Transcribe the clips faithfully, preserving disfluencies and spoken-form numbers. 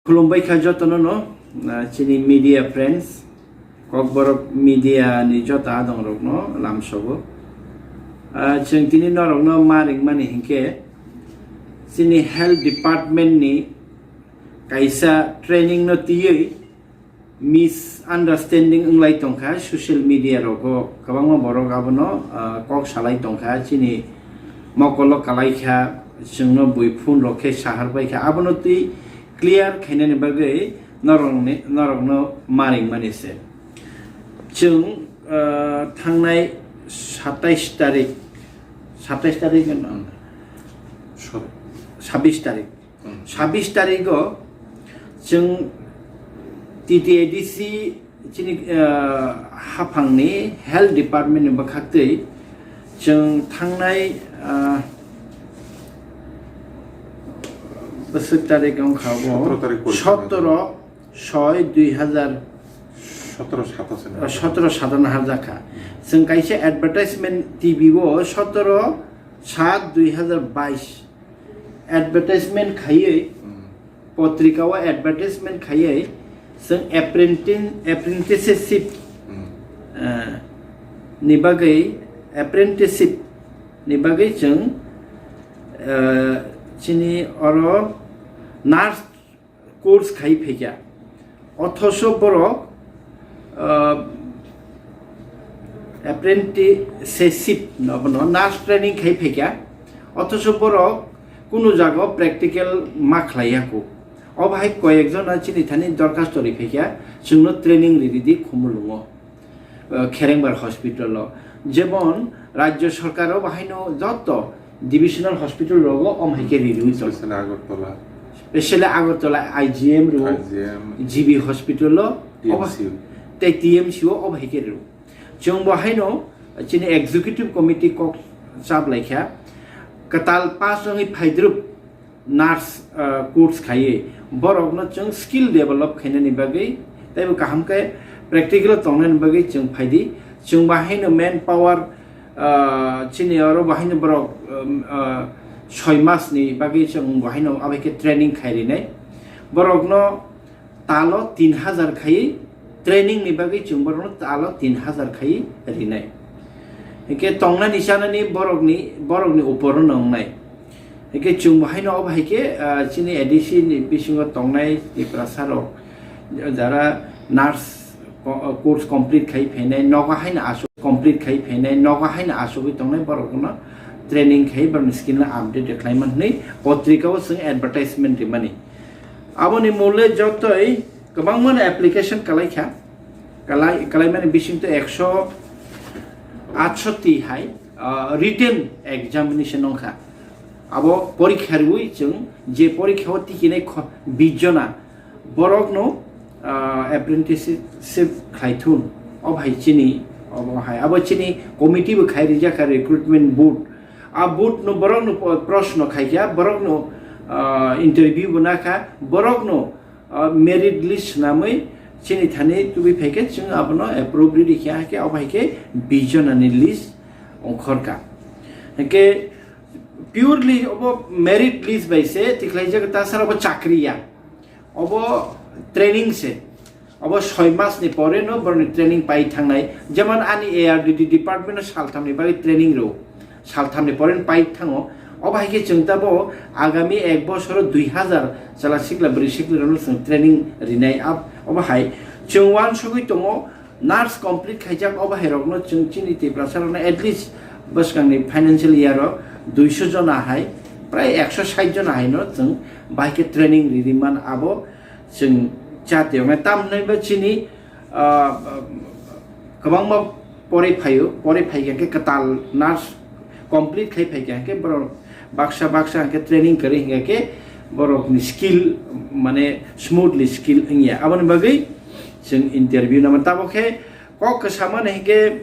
Khulumbai kha jotono no, ah, chini media friends, Kokborok media ni joto adong rok no lamsogo. Ah, chwng tini norok no ma ringmani hinkhe chini health department ni kaisa training no tiyui misunderstanding wnglai tongkha social media rogo, kwbangma borok abono, ah, kok salai tongkha, chini mokolo kalai kha, chwngno bui phone rok khe sahar bai kha, abono twi clear khainani bagwi norokni, norokno ma ringmani se. Chwng, ah, thangnai satais tarik, satais tarik no, Sor- sabis tarik. Hmm. Sabis tarigo chwng T T A D C chini, ah, haphangni health department ni bwkhaktwi chwng thangnai, ah, bwswk tarik wngkha bo sotoro tarik porikha sotoro soi dui hazar sotoro sata se na. Sotoro sata na harjakha. Chwng kaisa advertisement T V o sotoro sat dui hazar bais advertisement khaiwi, hmm, potrika o advertisement khaiwi chwng apprenti-, apprenticeship, hmm, eh, ni bagwi, apprenticeship ni bagwi chwng, eh, chini oro nurse course khai phaikha. Othoso borok, ah, apprenticeship no, bono nurse training khai phaikha. Othoso borok kunu jaga practical ma khlaiya kho. Obo hai koyek jona chini thani dorkhasto ri phaikha, chwngno training ri ridi Khumulwngo. Uh, Kherengbar hospital o, jemon rajyo sarkar o bahaino joto divisional hospital rogo om hai khe ririwi tong. Specially Agartala. Specially Agartala I G M ro, I G M, G B hospital o, T M C. Obo, tei T M C o om hai khe ririwi. Chwng bo haino chini executive committee kok chap lai kha, kwtal pass wngwi phaidrup nurse, ah, course khaiwi borokno chwng skill develop khainani bagwi teibo kaham khe practical o tongnani bagwi chwng phaidi. Chwng bahaino man power, ah, chini oro bahaino borok, um, ah, soi mas ni bagwi chwng bahaino abai khe training khai rinai. Borokno talo tin hazar khai training ni bagwi chwng borokno talo tin hazar khai rinai. Hingke tongnani chanani borokni, borokni uporo no wngnai. Hingke chwng bo haino obo hai khe, ah, chini A D C ni bisingo tongnai Tiprasa rok, jara nurse co-, course complete khai phainai, nogo haino aswk complete khai phainai, nogo haino aswkwi tongnai borokno training khai borokni skill no update khlai man hwnwi potrika o chwng advertisement rimani. Aboni mole jotoi kwbangmano application kalai kha. Kalai, kalaimani bisingtwi ekso atsoti hai, ah, written examination wngkha. Abo porikha rwui chwng je porikha o tikinai kho-, bish jona borokno, ah, apprenticeship khlaithun. O bai chini, obo hai. Abo chini committee bo khai rijak kha recruitment board. A board no borokno po-, proshno khai kha, borokno, ah, interview bo na kha, borokno, ah, merit list swnamwi chini thani tubui phai khe chwng abono approve ridi khe, hakhe abo hai khe bish jonani list ongkhor kha. Hakhe purely obo merit list bai se tikhlaijak, tasara obo chakri ya. Obo training se. Obo soi mas ni pore no borokni training pai thangnai. Jemon ani A R D D department o saltham ni bagwi training rw. Saltham ni pore no pai thango. Obo hai khe chwng tabo agami ek bosoro dui hazar chwla sikla bwrwi sikla rok no chwng training rinai. Ab-, obo hai chwng uansugwi tongo. Nurse complete khaijak obo hai rokno chwng chini Tiprasa rokno at least bwskangni financial year o duiso jona hai, prai ekso sait jona hai no chwng bahai khe training riri man abo chwng cha tiyoknai. Tam hwnwi bo chini, ah, kwbangma pore phaio, pore phai khe kwtal nurse complete khai phai khe borok baksa baksa hwnkhe training kwrwi hwnkhe borokni skill mane smoothly skill wngya. Aboni bagwi chwng interview nangma. Tabuk khe kok kwsa mani hwnkhe,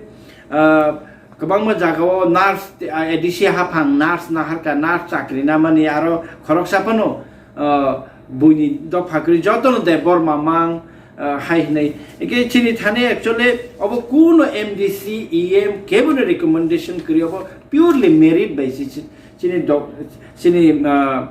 ah, kwbangma jagao nurse, ah, A D C haphang nurse naharkha, nurse chakri namani aro khoroksa phano, ah, buini dopha kwrwi jotono Debbarma mang, ah, hai hwnwi. Hwnkhe chini thani actually obo kuno M D C, E M kebono recommendation kwrwi, obo purely merit bai si-, si-, chini doc-, chini, ah,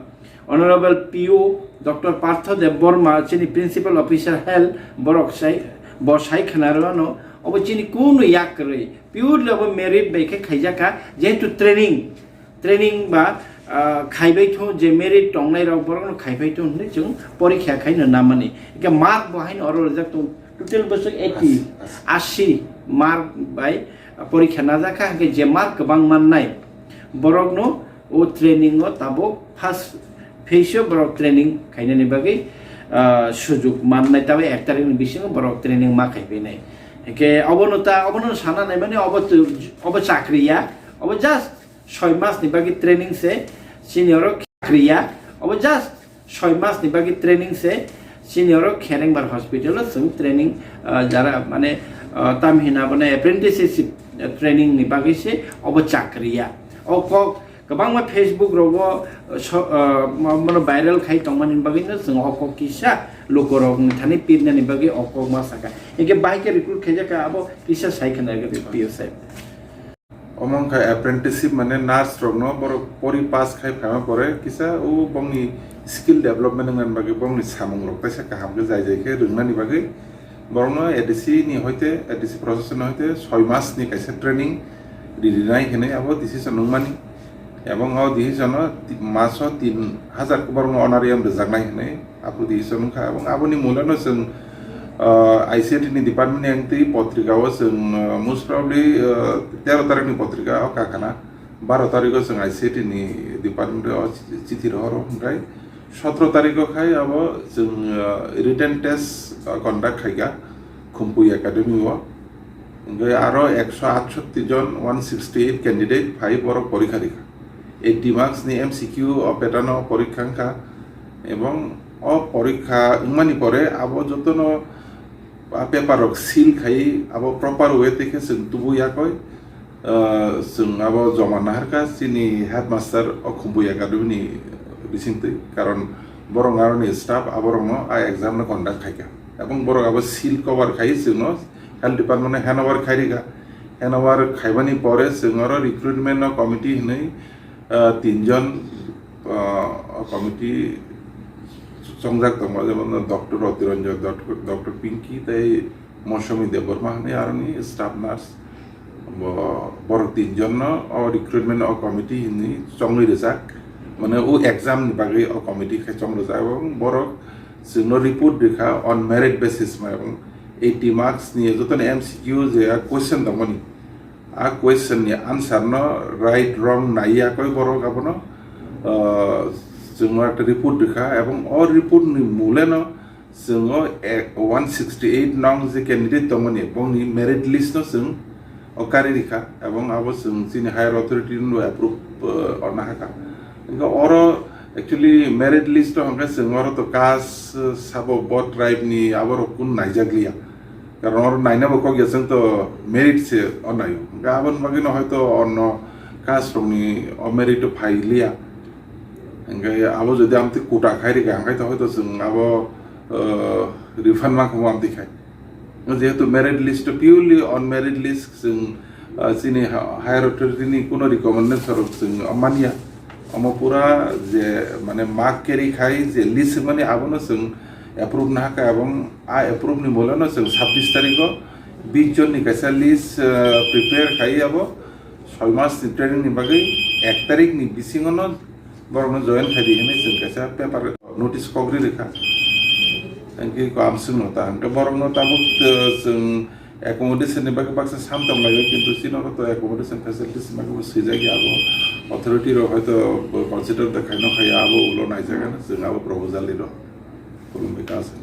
Honorable P O Doctor Partha Debbarma, chini Principal Officer Health, borok sai, bo sai khna rwno, obo chini kunu yak kwrwi, purely obo merit bai khe khaijak kha, jehetu training, training ba, ah, khaibai thung, je merit tongnai rok borokno khaibai thung hwnwi chwng porikha khaino namani. Eke mark bo haino oro rijak tongo, total bwswk eighty, Asi, asi. Asi mark bai porikha najak kha, hwnkhe je mark kwbang mannai borokno o training o tabuk first phase o borok training khainani bagwi, ah, sujuk mannai, tabuk ek tarikni bisingo borok training ma khaipainai. Hwnkhe obono ta, obono sana naimani obo tu, obo chakri ya, obo just soi mas ni bagwi training se, sini oro chakri ya, obo just soi mas ni bagwi training se, sini oro Kherengbar hospital o chwng training, ah, jara mane, ah, tam hina bone apprenticeship training ni bagwi se obo chakri ya. O kok kwbangma Facebook rogo, so, ah, ma-, mano viral khai tongmani bagwi no chwng o kok kisa lukorok ni thani pirnani bagwi o kok ma saka. Hwnkhe bahai khe recruit khaijak kha abo kisa sai khna P O sir. Omo wngkha apprenticeship, mane nurse rokno borok pori pass khai phaima pore kisa o bongni skill development wngmani bagwi bongni samung rok teisa kaham khe jai jai khe rwngnani bagwi borokno A D C ni hoite, A D C procession hoite soi mas ni kaisa training rinai hinwi abo decision wngmani. Ebong o decision o ti-, maso tin hajar borokno honorarium rwjaknai hinwi. Aphuru di chwng wngkha, ebong aboni mulano chwng, ah, I C T ni department ni ang twi potrika o chwng, ah, most probably, ah, tero tarikh ni potrika o kakana, baro tarikh o chwng I C T ni department o chithi rohoro, hwnkhe sotro tarikh o khai abo chwng, ah, written test, ah, conduct khaikha Khumpui Academy o, hwnkhe aro ekso atshotti jon, one sixty eight candidate phai borok porikha rikha. Eighty marks ni M C Q o pattern o porikha wngkha, ebong o porikha wngmani pore abo jotono a paper rok seal khai abo proper way tei khe chwng tubu yakoi, ah, chwng abo joma naharkha chini headmaster o Khumpui Academy ni bisingtwi, karon borok aroni staff aborokno a exam no conduct khaikha, ebong borok abo seal cover khai chwngno health department no handover khai rikha. Handover khaibani pore chwng oro recruitment no committee hinwi, ah, tinjon, ah, committee chongjak tongo, jemon Doctor Roti Ranjan, Doctor Pinky tei Mosumi Debbarma hinwi aroni staff nurse. Bo, borok tinjonno o recruitment o committee hinwi chongwi rijak. Mane o exam ni bagwi o committee khe chong rijak, ebong borok chwngno report rikha on merit basis ma, ebong eighty marks ni jotono M C Q je a question tongmani, a question ni answer no right wrong nai yakoi borok abono, ah, chwngno ekta report rikha, ebong o report ni muleno chwng o ek, one sixty eight nong je candidate tongmani bongni merit list no chwng o kari rikha, ebong abo chwng chini higher authority no approve, ah, orna hakha. Hwnkhe oro actually merit list o hwnkhe chwng oro to caste, ah, sabo bo tribe ni aborok kun naijak liya. Karon oro naina bo kok ya, chwng to merit se o naio. Hwnkhe aboni bagwi no hoito onno caste rokni o merit o phai liya. Hwnkhe abo jodi amtwi quota khai rikha, hwnkhe to hoito chwng abo, uh, refund ma khumo amtwi khai. Jehetu merit list o purely on merit list chwng, uh, chini ha-, higher authority ni kuno recommendation rok chwng manya. Omo pura je mane mark carry khai je list mani abono chwng approve na hakha, ebong a approve ni mulano chwng sabbish tarikh o bish jon ni kaisa list, uh, prepare khai abo soi mas ni training ni bagwi ek tarikh ni bisingo no borokno join khai di hinwi chwng kaisa paper notice kok ri rikha. Thank you, ko amswk no ta hwnkhe borokno tabuk, uh, chwng accommodation ni bagwi baksa sam tong laio, kintu chini oro to accommodation facilities ni bagwi bo swijak ya, abo authority rok hoito bo consider da khaino khaya, abo ulo naijak ano chwng abo proposal ni rok khulumwi ta aswk.